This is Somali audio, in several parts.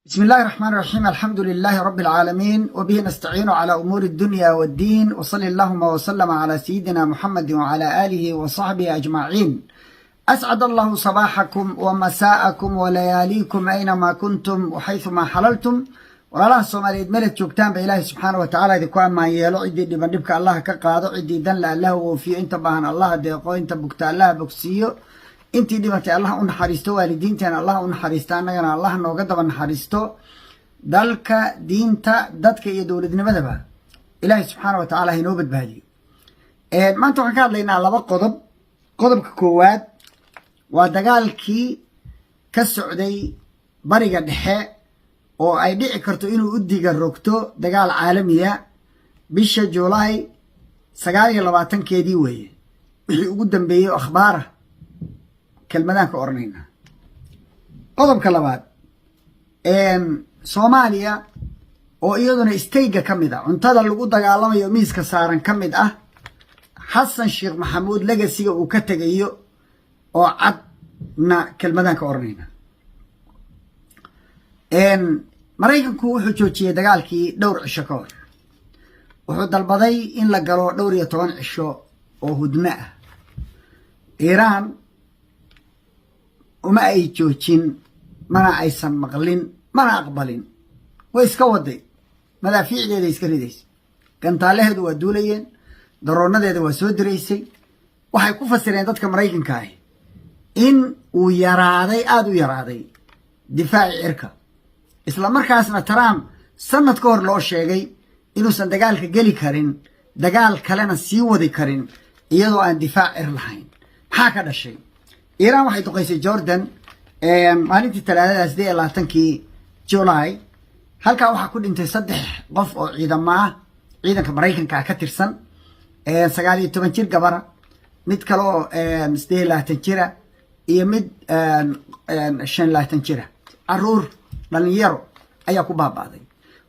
بسم الله الرحمن الرحيم، الحمد لله رب العالمين، وبه نستعين على أمور الدنيا والدين، وصل اللهم وسلم على سيدنا محمد وعلى آله وصحبه أجمعين. أسعد الله صباحكم ومساءكم ولياليكم أينما كنتم وحيثما حللتم. Walaalaha Soomaaliyeed meelad joogtaan ba, Ilaahay subxaana wa tacaala idinku ammaan yeelo. Ciddii dhiban dhibka Allah ka qaado, ciddii danle Allah woofiyo, inta baahan Allah deeqo, inta bugta Allah bogsiiyo, intii dhimatay Allah u naxariisto, waalidiinteena Allah u naxariisto, annagana Allah nooga daba naxariisto. Dalka, diinta, dadka iyo dowladnimadaba Ilaahay subxaana wa tacaala hainoo badbaadiyo. Maanta waxaan ka hadlaynaa laba qodob. Qodobka koowaad waa dagaalkii ka socday Bariga Dhexe oo ay dhici karto inuu u diga rogto dagaal caalamiya bisha Juulaay 29-keedii weeye. Wixii ugu dambeeyey oo akhbaara kelmadaan ka odhanaynaa. Qodobka labaad, Soomaaliya oo iyaduna stake-ga ka mid ah, cuntada lagu dagaalamayo miiska saaran ka mid ah, Xasan Sheekh Maxamuud legacy-ga uu ka tegayo oo cadna kelmadaan ka odhanaynaa. Maraykanku wuxuu joojiyey dagaalkii dhowr cisho ka hor. Wuxuu dalbaday in la galo dhowr iyo toban cisho oo hudno ah. Iiraan uma ay joojin, mana aysan maqlin, mana aqbalin. Way iska waday, madaafiicdeeda iska ridaysay, gantaalaheedu waa duulayeen, daroonadeeda waa soo diraysay. Waxay ku fasireen dadka Maraykanka ahi in uu yaraaday, aada u yaraaday difaaci cirka. Isla markaasna Trump sanad ka hor loo sheegay inuusan dagaalka geli karin, dagaal kalena sii wadi karin iyadoo aan difaac cir lahayn. Maxaa ka dhashay? Iiraan waxay duqaysay Jordan maalintii Talaadada, 28-kii July. Halkaa waxaa ku dhintay saddex qof oo ciidamo ah, ciidanka Maraykanka ah ka tirsan: 19 jir gabara, mid kale oo 28 jira iyo mid 25 jira. Caruur, dhalinyaro ayaa ku baaba'day.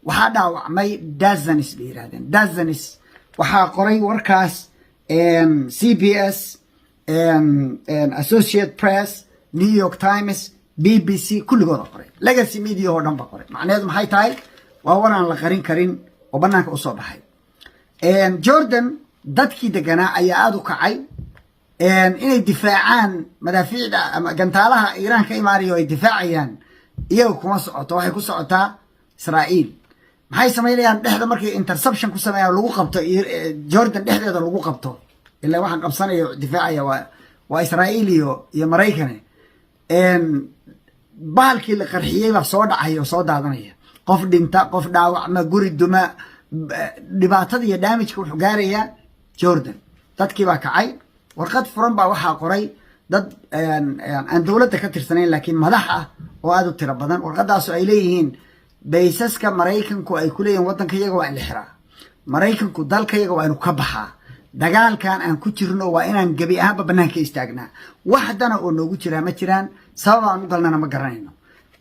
Waxaa dhaawacmay dozens bay yirahdeen, dozens. Waxaa qoray warkaas CBS, Associate Press, New York Times, BBC, kulligooda qoray. Legacy media oo dhan ba qoray. Macnaheedu maxay tahay? Waa war aan la qarin karin oo banaanka usoo baxay. Jordan dadkii deganaa ayaa aada u kacay inay difaacaan madaafiicda ama gantaalaha Iiraan ka imaanaya oo ay difaacayaan. Iyaga kuma socoto, waxay ku socotaa Israa'iil. Maxay samaynayaan? Dhexda markay interception ku sameeyaan, lagu qabto Jordan dhexdeeda lagu qabto, ilaa waxaan qabsanaya, difaacaya waa Israa'iil iyo Maraykane. Bahalkii la qarxiyey baa soo dhacaya oo soo daadanaya. Qof dhinta, qof dhaawacma, guri duma, dhibaatada iyo damage-ka wuxuu gaarayaa Jordan. Dadkii baa kacay. Warqad furan baa waxaa qoray dad aan dowladda ka tirsanayn laakiin madax ah oo aada u tiro badan. Warqadaasu ay leeyihiin bases-ka Maraykanku ay ku leeyihin waddanka yaga waa in la xiraa, Maraykanku dalka yaga waa inu ka baxaa, dagaalkan aan ku jirno waa inaan gebi ahaanba banaanka istaagnaa. Wax dana oo noogu jiraa ma jiraan, sabab aan u galnana ma garanayno.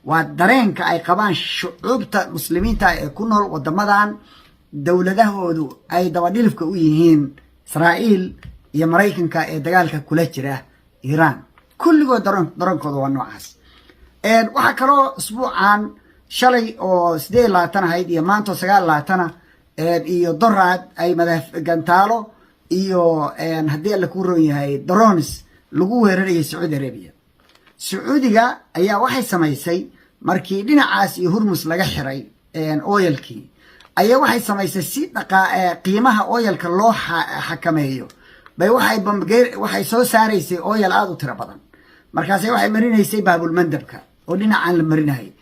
Waa dareenka ay qabaan shucuubta Muslimiinta ee ku nool wadamadan dowladahoodu ay dabadhilifka u yihiin Israa'iil iyo Maraykanka ee dagaalka kula jira Iiraan. Kulligood dareenkooda waa noocaas. Waxaa kaloo isbuucan, shalay oo 28 ahayd iyo maanta oo 29-a iyo doraad, ay gantaalo iyo, haddii Alla kuu roon yahay, drones lagu weerarayay Sacuudi Arabiya. Sacuudiga ayaa waxay samaysay, markii dhinacaas iyo Hurmus laga xiray oil-kii, ayaa waxay samaysay si dhaqaa qiimaha oil-ka loo xakameeyo bay waxay soo saaraysay oil aada u tiro badan. Markaase waxay marinaysay Baabulmandabka oo dhinacaan la marinayay.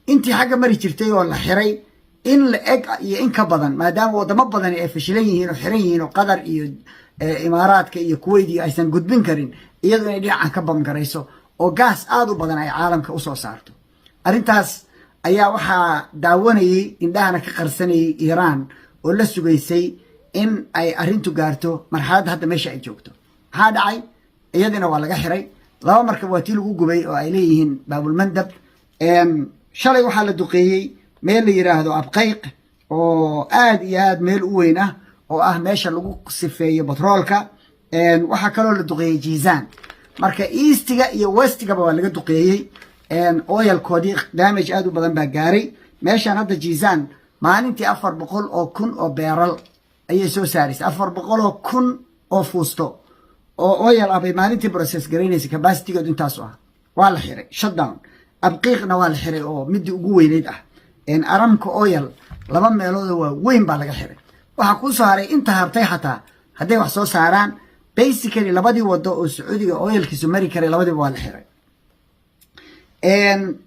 Intii xagga mari jirtay oo la xiray in la eg iyo in ka badan, maadaama wadamo badani ay fashilan yihiin oo xiran yihiin, oo Qatar iyo Imaaraadka iyo Kuwait iyo aysan gudbin karin, iyadu inay dhinacan ka bamgarayso oo gaas aada u badan ay caalamka usoo saarto. Arrintaas ayaa waxaa daawanayey, indhahana ka qarsanayay Iiraan oo la sugaysay in ay arrintu gaarto marxaladda hadda meesha ay joogto. Maxaa dhacay? Iyadina waa laga xiray. Laba markab waa tii lagu gubay oo ay leeyihiin Baabulmandab. Shalay waxaa la duqeeyey meel la yiraahdo Abqayq oo aada iyo aad meel u weyn ah, oo ah meesha lagu sifeeyo batroolka. Waxaa kaloo la duqeeyey Jizaan. Marka east-iga iyo west-igaba waa laga duqeeyey. Oilkoodii damage aada u badan baa gaaray. Meeshaan hadda Jizan maalintii 400,000 oo barrel ayay soo saaraysa. 400,000 oo fuusto oo oil ah bay maalintii process garaynaysa. Capacitygeedu intaasu ah waa la xiray, shutdown. Abqiiqna waa la xiray oo midii ugu weyneyd ah. Aramco Oil laba meeloodoo waa weyn baa laga xiray. Waxaa kuu soo haray inta hartay, xataa hadday wax soo saaraan, basically labadii wado oo Sacuudiga oilkiisu mari karay labadiiba waa la xiray.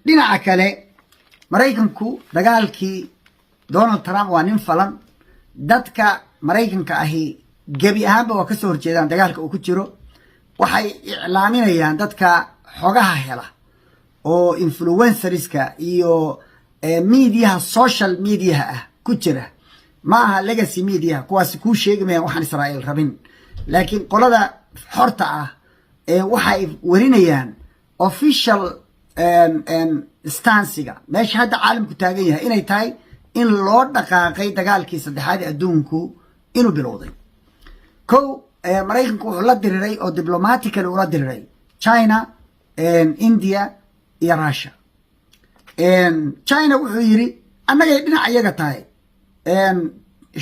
Dhinaca kale, Maraykanku dagaalkii Donald Trump waa nin falan. Dadka Maraykanka ahi gebi ahaanba waa kasoo horjeedaan dagaalka uu ku jiro. Waxay iclaaminayaan dadka xogaha hela oo influencerska iyo mediaha, social mediaha ah ku jira. Ma aha legacy mediaha, kuwaasi kuu sheegi mayaan waxaan Israa'iil rabin, laakiin qolada xorta ah waxay warinayaan official stancega meesha hadda caalamku taagan yahay inay tahay in loo dhaqaaqay dagaalkii saddexaad ee adduunku inuu bilowday. Kow, Maraykanku wuxuu la diriray oo diplomatically ula diriray China, India iyo Russia. China wuxuu yidhi annagay dhinac iyaga tahay.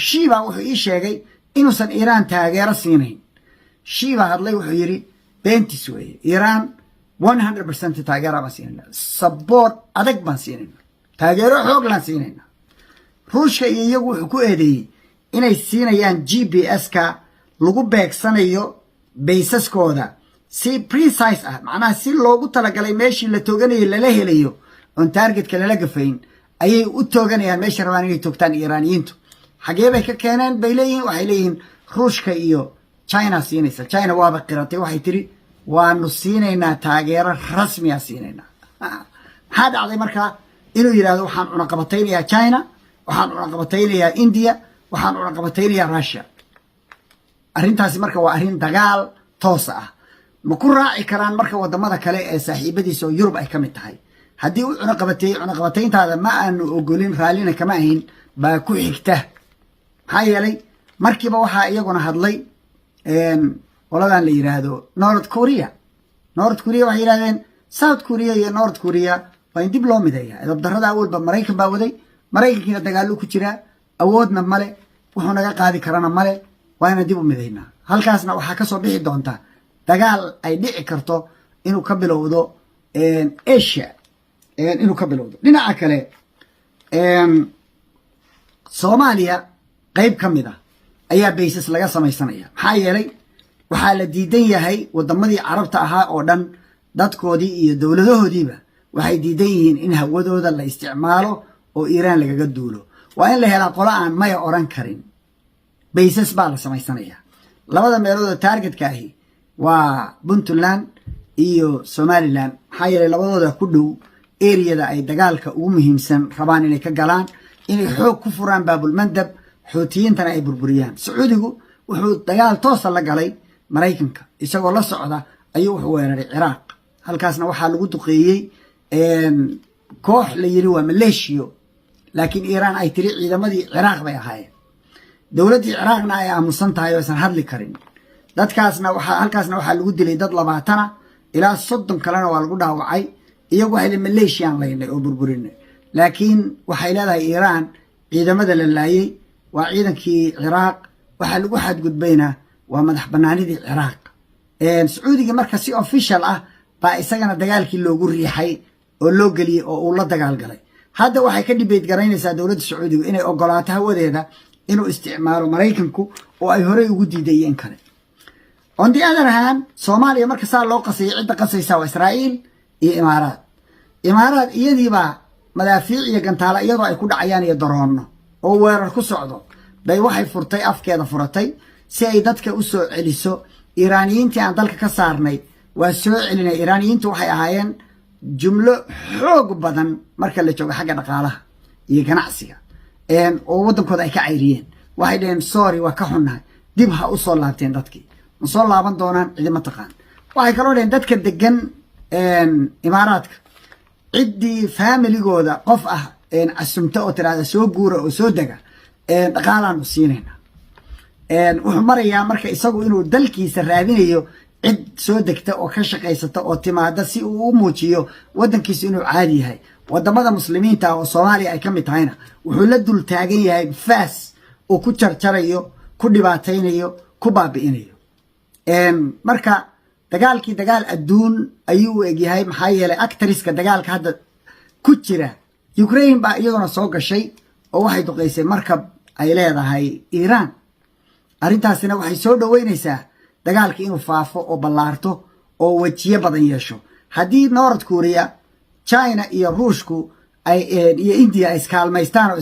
Xi baa wuxuu ii sheegay inuusan Iiraan taageero siinayn. Xi baa hadlay, wuxuu yidhi beentis weeye, Iiraan 100% taageera baan siinayna, support adag baan siinayna, taageero xooglaan siinayna. Ruushka iyo iyagu wuxuu ku eedeeyey inay siinayaan GPS-ka lagu beegsanayo basesaskooda si precise ah, macnaha si loogu talagalay, meeshii la tooganayay lala helayo oon targetka lala gafayn ayay u tooganayaan meesha rabaan inay toogtaan. Iiraaniyiintu xagee bay ka keeneen bay leeyihiin. Waxay leeyihiin Ruushka iyo China siinaysa. China waaba qiratay, waxay tiri waanu siinaynaa, taageero rasmiya siinaynaa. Maxaa dhacday markaa? Inuu yidhahdo waxaan cunaqabataynayaa China, waxaan cunaqabataynayaa India, waxaan cunaqabataynayaa Russia. Arrintaasi marka waa arrin dagaal toosa ah. Ma ku raaci karaan marka wadamada kale ee saaxiibadiisa oo Yurub ay ka mid tahay? Haddii u cunaqabateeyey, cunaqabatayntaada ma aanu ogolin, raallina kama ahin baa ku xigta. Maxaa yeelay, markiiba waxaa iyaguna hadlay qoladan la yidhaahdo North Korea. North Korea waxay yidhahdeen South Korea iyo North Korea waa in dib loo mideeya. Edabdarrada awalba Maraykan baa waday, Maraykankiina dagaallo ku jiraa, awoodna male, wuxuu naga qaadi karana male, waa inaan dib u midaynaa. Halkaasna waxaa kasoo bixi doonta dagaal ay dhici karto inuu ka bilowdo Asia, inuu ka bilowdo. Dhinaca kale, Soomaaliya qeyb ka mid ah ayaa bases laga samaysanaya. Maxaa yeelay, waxaa la diidan yahay wadamadii Carabta ahaa oo dhan, dadkoodii iyo dowladahoodiiba waxay diidan yihiin in hawadooda la isticmaalo oo Iiraan lagaga duulo. Waa in la helaa qolo aan maya oran karin. Bases baa la samaysanaya. Labada meelood oo targetka ahi waa Puntland iyo Somaliland. Maxaa yeelay, labadooda ku dhow areada ay dagaalka ugu muhiimsan rabaan inay ka galaan, inay xoog ku furaan Baabulmandab, Xuutiyiintana ay burburiyaan. Sacuudigu wuxuu dagaal toosa la galay Maraykanka isagoo la socda ayuu wuxuu weeraray Ciraaq. Halkaasna waxaa lagu duqeeyey koox la yiri waa maleeshiyo, laakiin Iiraan ay tiri ciidamadii Ciraaq bay ahaayeen. Dowladdii Ciraaqna ay aamusan tahay oo aysan hadli karin. Dadkaasna waxaa halkaasna waxaa lagu dilay dad 20 ilaa 30 kalena waa lagu dhaawacay. Iyagu waxay le maleeshiyaan laynay oo burburinay, laakiin waxay leedahay Iiraan ciidamada la laayey waa ciidankii Ciraaq, waxaa lagu xadgudbayna waa madax banaanidii Ciraaq. Sacuudiga marka si official ah baa isagana dagaalkii loogu riixay oo loo geliyey oo uu la dagaal galay. Hadda waxay ka debate garaynaysaa dowladda Sacuudigu inay ogolaato hawadeeda inuu isticmaalo Maraykanku oo ay horey ugu diidayeen kale. On the other hand, Soomaaliya marka saa loo qasaya, cidda qasaysa waa Israa'iil iyo Imaaraad. Imaaraad iyadiibaa madaafiic iyo gantaala iyadoo ay ku dhacayaan iyo daroonno oo weerar ku socdo bay waxay furtay, afkeeda furatay si ay dadka u soo celiso. Iiraaniyiintii aan dalka ka saarnay waa soo celinay. Iiraaniyiintu waxay ahaayeen jumlo xoog badan marka la joogo xagga dhaqaalaha iyo ganacsiga oo waddankooda ay ka cayriyeen. Waxay dhaheen sorry, waa ka xunnahay, dib ha u soo laabteen. Dadkii ma soo laaban doonaan, cidima taqaan. Waxay kaloo dhaheen dadka degan Imaaraadka, ciddii familigooda qof ah casumta oo tiraahda soo guura oo soo dega, dhaqaalaanu siinayna. Wuxuu marayaa marka isagu inuu dalkiisa raadinayo. Cid soo degta oo ka shaqaysata oo timaada si uu u muujiyo waddankiisu inuu caadi yahay. Wadamada Muslimiinta oo Soomaaliya ay ka mid tahayna wuxuu la dul taagan yahay faas uu ku jarjarayo, ku dhibaataynayo, ku baabi'inayo. Marka dagaalkii dagaal adduun ayuu u egyahay, maxaa yeelay actors-ka dagaalka hadda ku jira, Ukraine baa iyaduna soo gashay oo waxay duqaysay markab ay leedahay Iiraan. Arrintaasina waxay soo dhoweynaysaa dagaalka inuu faafo oo ballaarto oo wejiyo badan yeesho. Haddii North Korea, China iyo Ruushku ay iyo India ay iskaalmaystaan oo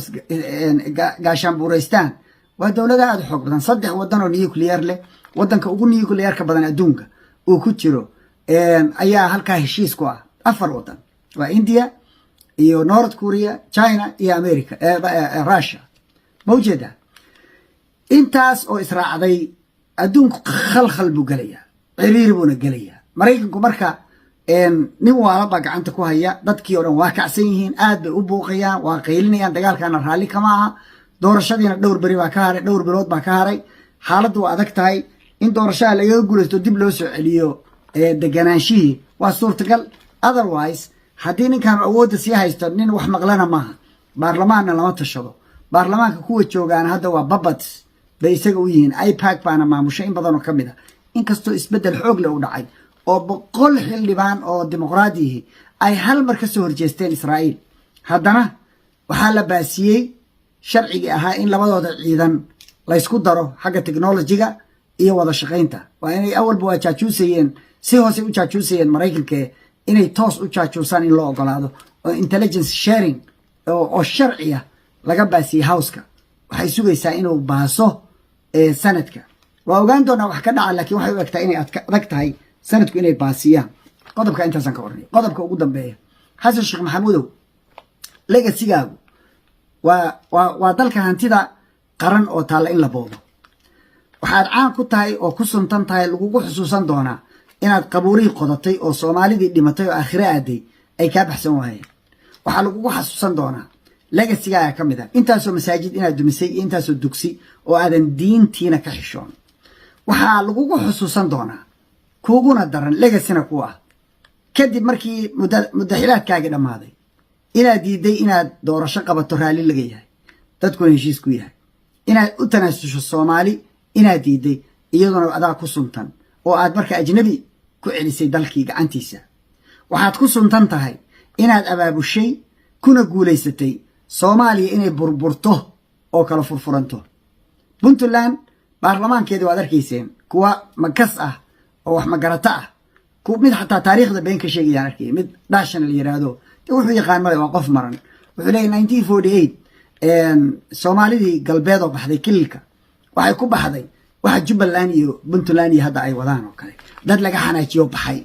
gaashaanbuuraystaan, waa dowlada aada u xoog badan, saddex waddan oo nuclear leh, waddanka ugu nuclearka badan adduunka uu ku jiro ayaa halkaa heshiis ku ah. Afar waddan waa India iyo North Korea, China iyo America, Russia. Ma ujeedaa? Intaas oo israacday, adduunku khalkhal buu gelayaa, ciriiri buuna gelayaa. Maraykanku marka nin waala baa gacanta ku haya. Dadkii o dhan waa kacsan yihiin, aad bay u buuqayaan, waa qaylinayaan. Dagaalkana raalli kama aha. Doorashadiina dhowr beri baa ka haray, dhowr bilood baa ka haray. Xaaladdu waa adag tahay. In doorashada lagaga guulaysto, dib loo soo celiyo deganaanshihii, waa suurtagal. Otherwise, haddii ninkan awoodda sii haysto, nin wax maqlana maaha, baarlamaanna lama tashado. Baarlamaanka kuwa joogaana hadda waa puppets bay isaga u yihiin. AIPAC baana maamusho in badanoo ka mid a, inkastoo isbeddel xoog leh u dhacay oo 100 xildhibaan oo dimuqraadiyihi ay hal mar ka soo horjeesteen Israa'iil, haddana waxaa la baasiyey sharcigii ahaa in labadooda ciidan laysku daro xagga technology-ga iyo wada shaqaynta. Waa inay awalba waa jaajuusayeen, si hoose u jaajuusayeen Maraykanka, inay toos u jaajuusaan in loo ogolaado oo intelligence sharing oo sharciya laga baasiyey House-ka. Waxay sugaysaa inuu baaso sanadka. Waa ogaan doonaa wax ka dhaca, laakiin waxay u egtaa inay adag tahay sanadku inay baasiyaan. Qodobka intaasaan ka oranay. Qodobka ugu dambeeya, Xasan Sheekh Maxamuudow, legacy-gaagu waa dalka hantida qaran oo taalla in la boobo. Waxaad caan ku tahay oo ku suntan tahay, lagugu xusuusan doonaa inaad qabuurihii qodatay oo Soomaalidii dhimatay oo aakhire aaday ay kaa baxsan waayeen. Waxaa lagugu xasuusan doonaa, legacy-gaaga ka mid a, intaasoo masaajid inaad dumisay iyo intaasoo dugsi oo aadan diintiina ka xishoon. Waxaa lagugu xusuusan doonaa, kuuguna daran, legacy-na ku ah, kadib markii muddaxilaadkaagii dhammaaday, inaad diiday inaad doorasho qabato raalli laga yahay, dadkuna heshiis ku yahay, inaad u tanaasusho Soomaali inaad diiday, iyaduna adaa ku suntan oo aad marka ajnabi ku celisay dalkii gacantiisa. Waxaad ku suntan tahay inaad abaabushay kuna guulaysatay Soomaaliya inay burburto oo kala furfuranto. Puntland baarlamaankeedii waad arkayseen, kuwa makas ah oo wax magarato ah, mid xataa taariikhda been ka sheegayaan arkay, mid Dhaashan la yiraahdo de wuxuu yaqaan male, waa qof maran. Wuxuu leeyahy 1948 Soomaalidii galbeed oo baxday kililka waxay ku baxday waxa Jubbaland iyo Puntland iyo hadda ay wadaan oo kale. Dad laga xanaajiyo baxay,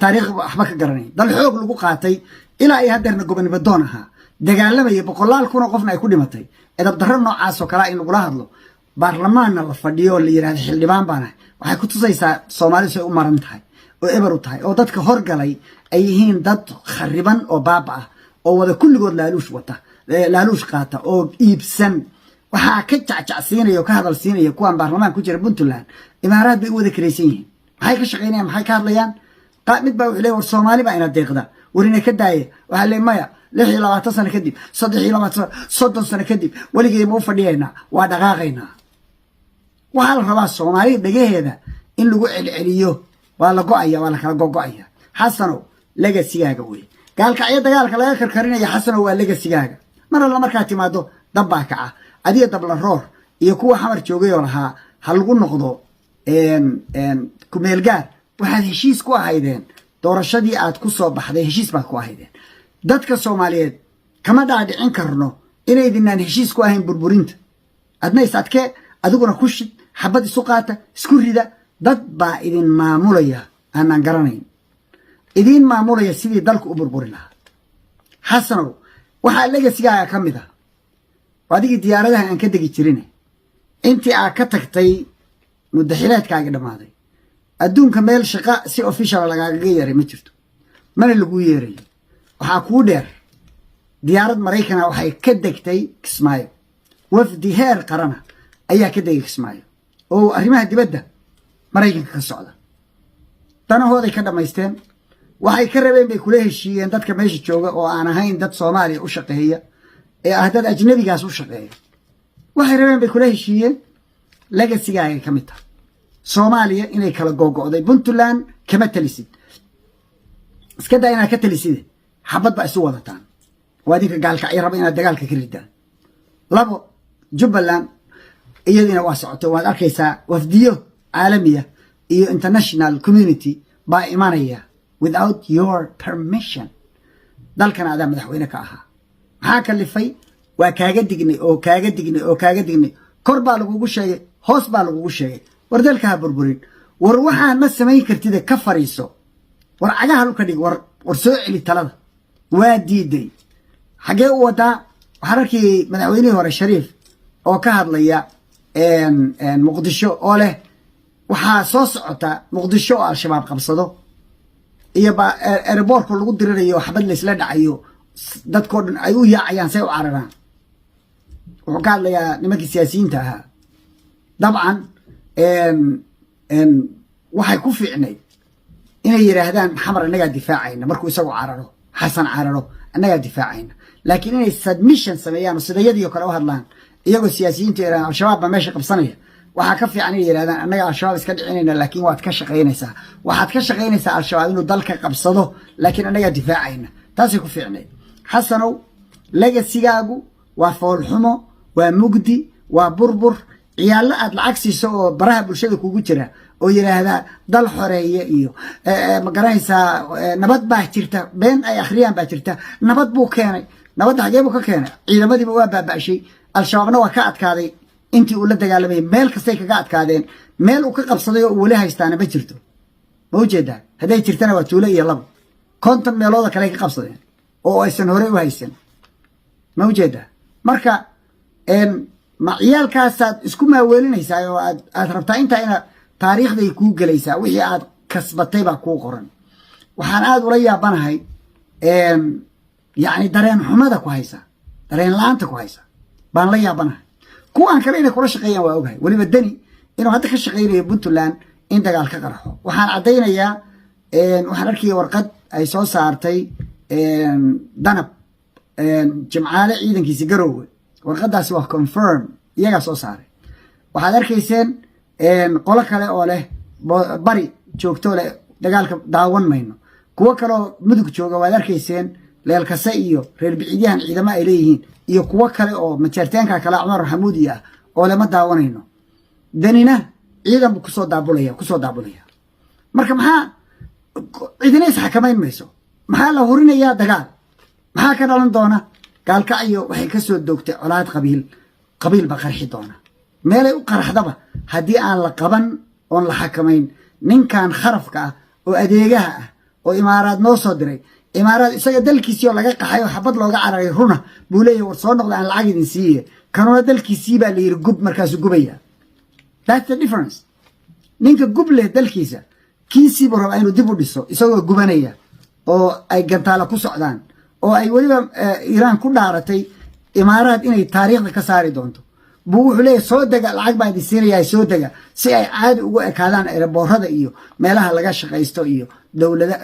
taariikh waxba ka garanayn, dal xoog lagu qaatay, ilaa iyo haddeerna gobonibadoon ahaa, dagaalamaya, boqolaal kuna qofna ay ku dhimatay. Edab darro noocaas oo kalea in lagula hadlo baarlamaanna la fadhiyo oo la yidhahdo xildhibaan baanahay, waxay ku tusaysaa Soomaalidu say u maran tahay oo eber u tahay, oo dadka horgalay ay yihiin dad khariban oo baaba ah oo wada kulligood laaluush wata, laaluush qaata oo iibsan. Waxaa ka jacjacsiinaya oo ka hadal siinaya kuwaan baarlamaan ku jira Puntland, Imaaraad bay u wada karaysan yihiin. Maxay ka shaqaynayaan? Maxay ka hadlayaan? Mid baa wuxuu leey, war Soomaali baa ina deeqda, warina ka daaya. Waxaa leey, maya, 26 sano kadib, 23 sano, 30 sano kadib, weligay ma u fadhiyaynaa? Waa dhaqaaqaynaa. Waxaa la rabaa Soomaalida dhegaheeda in lagu celceliyo. Waa la go-aya, waa la kala gogo-aya. Xasanow, legacy-gaaga wey Gaalkacyo dagaalka laga karkarinaya. Xasanow, waa legacy-gaaga. Mar alla markaa timaado dab baa kaca. Adiga dabla roor iyo kuwa Xamar joogay oo lahaa ha lagu noqdo kumeelgaar, waxaad heshiis ku ahaydeen doorashadii aad ku soo baxday. Heshiis baad ku ahaydeen. Dadka Soomaaliyeed kama dhaadhicin karno inaydinaan heshiis ku ahayn burburinta. Adna is adkee, adiguna ku shid, xabad isu qaata, isku rida. Dad baa idin maamulaya aanaan garanayn, idiin maamulaya sidii dalku u burburi lahaa. Xasanow, waxaa legacy-gaaga ka mid ah adigii diyaaradaha aan ka degi jirin. Intii aad ka tagtay, muddaxileedkaagii dhammaaday, adduunka meel shaqa si official lagaagaga yeeray ma jirto, mana laguu yeerayo. Waxaa kuu dheer, diyaarad Maraykana waxay ka degtay Kismaayo. Wafdi heer qarana ayaa ka degay Kismaayo oo arrimaha dibadda Maraykanka ka socda. Danahooday ka dhammaysteen. Waxay ka rabeen bay kula heshiiyeen dadka meesha jooga oo aan ahayn dad Soomaaliya u shaqeeya ee ah dad ajnabigaas u shaqeeya. Waxay rabeen bay kula heshiiyeen. Legacy-gaagay ka mid tahay Soomaaliya inay kala googo'day. Puntland kama talisid, iska daa inaad ka taliside, xabad baa isu wadataan. Waa idinka Gaalkacyo raba inaad dagaalka ka ridaan. Labo, Jubbaland iyadiina waa socoto. Waad arkaysaa, wafdiyo caalamiya iyo international community baa imanaya without your permission. Dalkana adaa madaxweyne ka ahaa. Maxaa kalifay? Waa kaaga dignay oo kaaga dignay oo kaaga dignay. Kor baa lagugu sheegay, hoos baa lagugu sheegay. War dalka ha burburin, war waxaan ma samayn kartide, ka fariiso, war cagaha dhulka dhig, war soo celi talada. Waa diiday. Xaggee u wadaa? Waxaan arkayay madaxweynihii hore Shariif oo ka hadlaya Muqdisho oo leh waxaa soo socota Muqdisho oo Al-Shabaab qabsado iyo airport-ka lagu dirirayo, xabad laysla dhacayo, dadkoo dhan ay u yaacayaan say u cararaan. Wuxuu ka hadlayaa nimankii siyaasiyiinta ahaa. Dabcan waxay ku fiicnayd inay yidhaahdaan Xamar annagaa difaacayna markuu isagu cararo, Xasan cararo, annagaa difaacayna. Laakiin inay submission sameeyaan oo sidayadii oo kale u hadlaan, iyagoo siyaasiyiinta yidhahdaan Al-Shabaab baa meesha qabsanaya, waxaa ka fiican inay yidhahdaan annaga Al-Shabaab iska dhicinayna, laakiin waad ka shaqaynaysaa, waxaad ka shaqaynaysaa Al-Shabaab inuu dalka qabsado, laakiin annagaa difaacayna. Taasay ku fiicnayd. Xasanow, legacy-gaagu waa foolxumo, waa mugdi, waa burbur. Ciyaallo aad lacag siiso oo baraha bulshada kugu jira oo yidhaahdaa dal xoreeye iyo, ma garanaysaa, nabad baa jirta, been ay akhriyaan baa jirta. Nabad buu keenay. Nabadda xagee buu ka keenay? Ciidamadiiba waa baaba'shay. Al-Shabaabna waa ka adkaaday intii uu la dagaalamayay. Meel kastay kaga adkaadeen. Meel uu ka qabsaday oo uu weli haystaana ma jirto. Ma ujeedaa? Hadday jirtana waa tuulo iyo labo. 50 meelooda kale ka qabsadeen oo aysan horey u haysan. Ma ujeedaa? Marka ma ciyaalkaasaad isku maaweelinaysaa oo aad rabtaa intaa inaad taariikhday kuu gelaysaa? Wixii aad kasbatay baa kuu qoran. Waxaan aada ula yaabanahay, yacni, dareen xumada ku haysa, dareen la-aanta ku haysa baan la yaabanahay. Kuwaan kale inay kula shaqeeyaan waa ogahay. Weliba Deni inuu hadda ka shaqeynayo Puntland in dagaal ka qarxo. Waxaan caddaynayaa, waxaan arkaya warqad ay soo saartay Danab, Jimcaale ciidankiisi Garoowe. Warqadaasi waa confirm, iyagaa soo saaray. Waxaad arkayseen qolo kale oo leh bari joogto leh dagaalka daawan mayno. Kuwo kaleoo Mudug jooga waad arkayseen, Leelkase iyo reer Biciidyahan ciidamo ay leeyihiin, iyo kuwo kale oo Majeerteenka kale, Cumar Maxamuudi ah, oo lema daawanayno. Danina ciidan buu kusoo daabulaya, kusoo daabulaya. Marka maxaa? Cidina isxakamayn mayso. Maxaa la hurinayaa? Dagaal. Maxaa ka dhalan doona? Gaalkacyo waxay ka soo doogtay colaad qabiil. Qabiil baa qarxi doona. Meelay u qaraxdaba haddii aan la qaban oon la xakamayn ninkan kharafka ah oo adeegaha ah oo Imaaraad noo soo diray. Imaaraad isaga dalkiisii oo laga qaxay oo xabad looga cararay runa buu leeyahy, war soo noqda, aan lacag idin siiye. Kanuna dalkiisii baa la yidhi gub, markaasuu gubaya. That's the difference. Ninka gub leh dalkiisa kiisii buu rabaa inuu dib u dhiso, isagoo gubanaya oo ay gantaala ku socdaan oo ay weliba Iiraan ku dhaaratay Imaaraad inay taariikhda ka saari doonto, buu wuxuu leeyahy soo dega, lacag baan idin siinayaa, soo dega, si ay caadi ugu ekaadaan airport-ada iyo meelaha laga shaqaysto iyo dowlada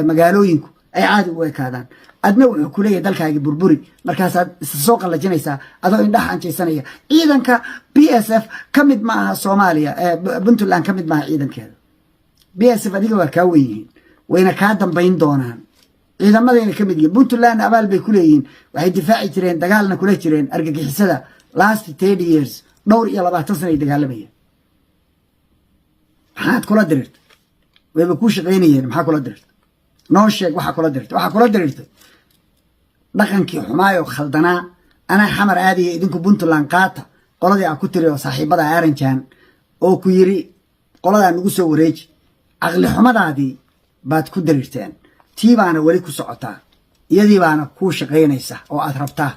magaalooyinku ay caadi ugu ekaadaan. Adna wuxuu ku leeyahay dalkaagi burburi. Markaasaad isa soo qallajinaysaa adoo indhaha anjaysanaya. Ciidanka PSF ka mid ma aha Soomaaliya. Puntland ka mid maaha ciidankeeda. PSF adiga waa kaa wen yihiin, wayna kaa dambayn doonaan. Ciidamadayna ka mid yihiin. Puntland abaal bay ku leeyihiin. Waxay difaaci jireen, dagaalna kula jireen argagixisada last 30 years. Dhowr iyo labaatan sana ay dagaalamayeen. Maxaad kula dirirtay? Wayba kuu shaqaynayeen. Maxaa kula dirirtay? Noo sheeg waxaa kula dirirtay. Waxaa kula dirirtay dhaqankii xumaayoo khaldanaa. Anaa Xamar aadaya, idinku Puntland qaata. Qoladii aa ku tiri oo saaxiibada Aaranjaan oo ku yiri qoladaa nagu soo wareeji, caqli xumadaadii baad ku dariirteen. Tii baana weli ku socotaa, iyadii baana kuu shaqaynaysa oo aad rabtaa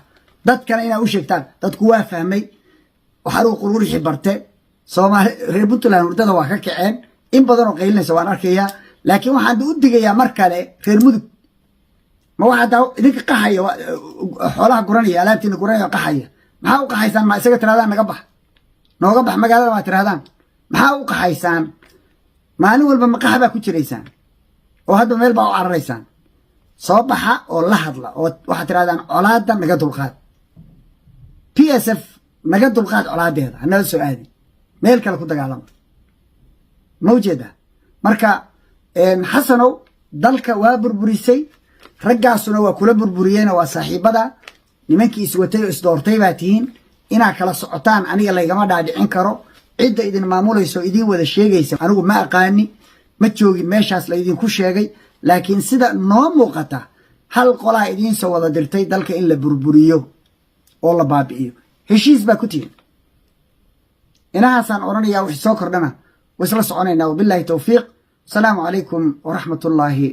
dadkana inaad u sheegtaan. Dadku waa fahmay. Waxaanuu qururixi barte. Soomaali reer Puntland hurdada waa ka kaceen. In badan oo qaylinaysa waan arkayaa, laakiin waxaan u digayaa mar kale reer Mudug. Ma waxaa daa idinka qaxaya, xoolaha guranaya, alaabtiina guranaya, qaxaya? Maxaa u qaxaysaan? Ma isaga tirahdaan naga bax, nooga bax magaalada maa tirahdaan? Maxaa u qaxaysaan? Maalin walba maqaxa baa ku jiraysaan oo hadba meel baa u cararaysaan. Soo baxa oo la hadla oo waxaad tirahdaan, "Colaadda naga dulqaad, PSF naga dulqaad, colaadeeda hanala soo aadin, meel kale ku dagaalama." Ma ujeedaa? Marka Xasanow, dalka waa burburisay, raggaasuna waa kula burburiyeen. Waa saaxiibada, nimankii iswatay oo isdoortay baa tihiin. Inaa kala socotaan aniga laygama dhaadhicin karo. Cidda idin maamulaysa oo idiin wada sheegaysa anigu ma aqaani, ma joogin meeshaas laydinku sheegay, laakiin sida noo muuqata hal qolaa idiin soo wada dirtay dalka in la burburiyo oo la baabi'iyo. Heshiis baa ku tihin. Inahaasaan odhanayaa. Wixii soo kordhana wa isla soconaynaa. Wabillahi towfiiq. Asalaamu calaykum waraxmat ullaahi.